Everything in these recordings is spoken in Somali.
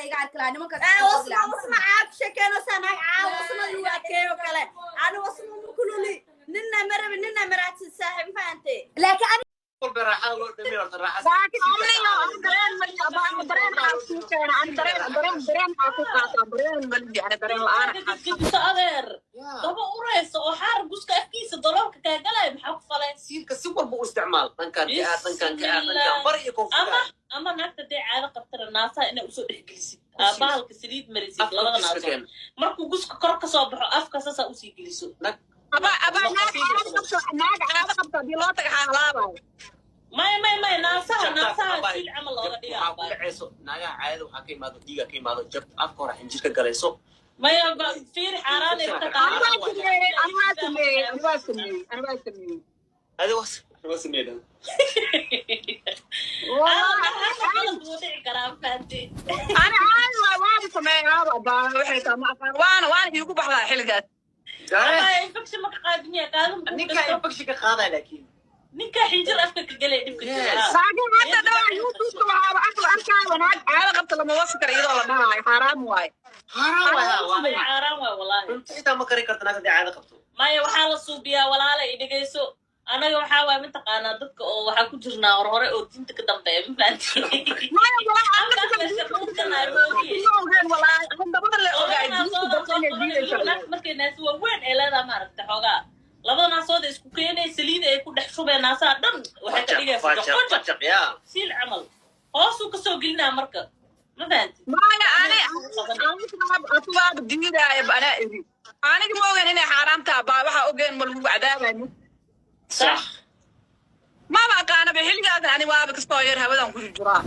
la iga arki lahaa nimankaas. Wasma, wasma caa ku sheekeynaysaa, naag caa wasma lagu adkeeyo kale. Ani wasma ma kululi, nina ma rabin, nina maraadsid, saaxiib, ma fahantay? Laakiin ani Walba raaxada loo dhamay horta raaxada. Laakiin amniga ani dareen mali ama ani dareen xaa kuu keena, ani dareen xaa ku qaataa, dareen mali, ani dareen la'aan. Gediso adeer, daba uraysa oo xaar guska afkiisa daloolka kaa galaya, maxaa ku falay? Siilka si walba u isticmaal, dhankaan ka aad, dhankaan ka aad, dhankaan bari iyo koonfur. Ama naagta dee caado qabtana, naasaha inaa usoo dhexgelisid, aabahalka saliid marisid labada naasood, markuu guska kor kasoo baxo afka saasaa usii geliso. Aba naag caado qabto, naag caado qabto haddii loo taga xaa halaabayo. Maya, maya, maya, naasaha siil camal looga Waxaa ku dhigaa. dhacayso naagaha caadada, waxaa ka imaado dhiiga, ka imaado jab, afka hore xinjir ka galayso. Maya, fiir, xaaraanay ka. Ani waa sameeyey, ani waa sameeyey, ani waa sameeyey, ani waa sameeyey. Adi was sameeyay. Qalad wuu dhici karaa, fahanti. Ani caadi waay, waaba sameeyey, waaba abaa waxay tahay ma aqaan, waana iigu baxdaa xilligaas. Ama infection ma ka qaadin, kaadin. Ninkaa infection ka qaadaa laakiin. Ninkaa xinjir afka ka galay dhibka jira. Laakiin hadda dhaa YouTube-ka waxaaba aqal arkaayo naag caado qabta lama wasi kara iyadoo la dhahaayo xaaraam waaye. Xaaraan waay, haa, waa. Maya, xaaraan waay wallahi. Cunto xitaa ma kari karta naagta haddii caado qabto. Maya, waxaa la suubiyaa, walaala, i dhegeyso, anaga waxaa waay mataqaanaa dadka oo waxaa ku jirnaa hor hore oo diinta ka dambeeya, ma fahanti? Maya walaa, ma ogeen walaa, dabada la ogaay diinta dadka inay diidaysa. Markay naasi waaweyn ay leedahay, maaragta, xoogaa labada naasood ay isku keenay, saliida ay ku dhex shubeen naasaha dhan, waxay ka dhigaysaa Fajaq. qojoq. Fajaq yaa. Siil camal hoosuu kasoo gelinaa marka, ma fahanti? Maya, ani asugaaba diidaaya, anaa iri aniga ma ogen inay xaaraam taha baa, waxaa ogeen ma lagu cadaabayo. Sax. Maba aqaanaba xilligaas, ani waaba kastoo yar hawadan ku jiraa.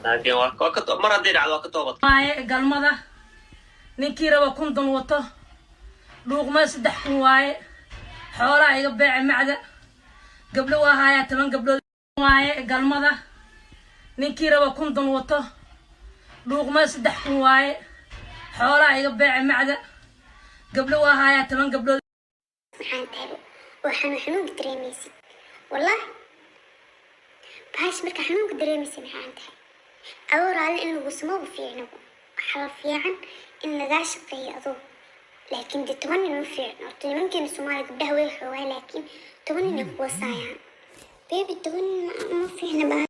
Laakiin waa ka mar hadday dhacdo waa ka toobad. Waaye galmada ninkii raba 1000 wato, dhuuqmada 3000 waaye, xoolaha iga beece macda, gabdho waa hayaa, 10 gabdhood waaye. Galmada ninkii raba 1000 wato, dhuuqmada 3000 waaye, xoolaha iga beece macda, gabdho waa hayaa, 10 gabdhood. Maxaan tahay oo xanuunka dareemaysid? Wallahi bahash marka xanuunka dareemaysid, maxaan tahay adoo raalli in lagu samaba fiicnaba. Waxaa fiican in lagaa shaqeeyo adoo, laakiin dee 10 nin ma fiicno. Horta nimankeena Soomaaliya gabdhaha way xoogaa, laakiin 10 nin ay ku wasaayaan, baby, 10 nin ma fiicna.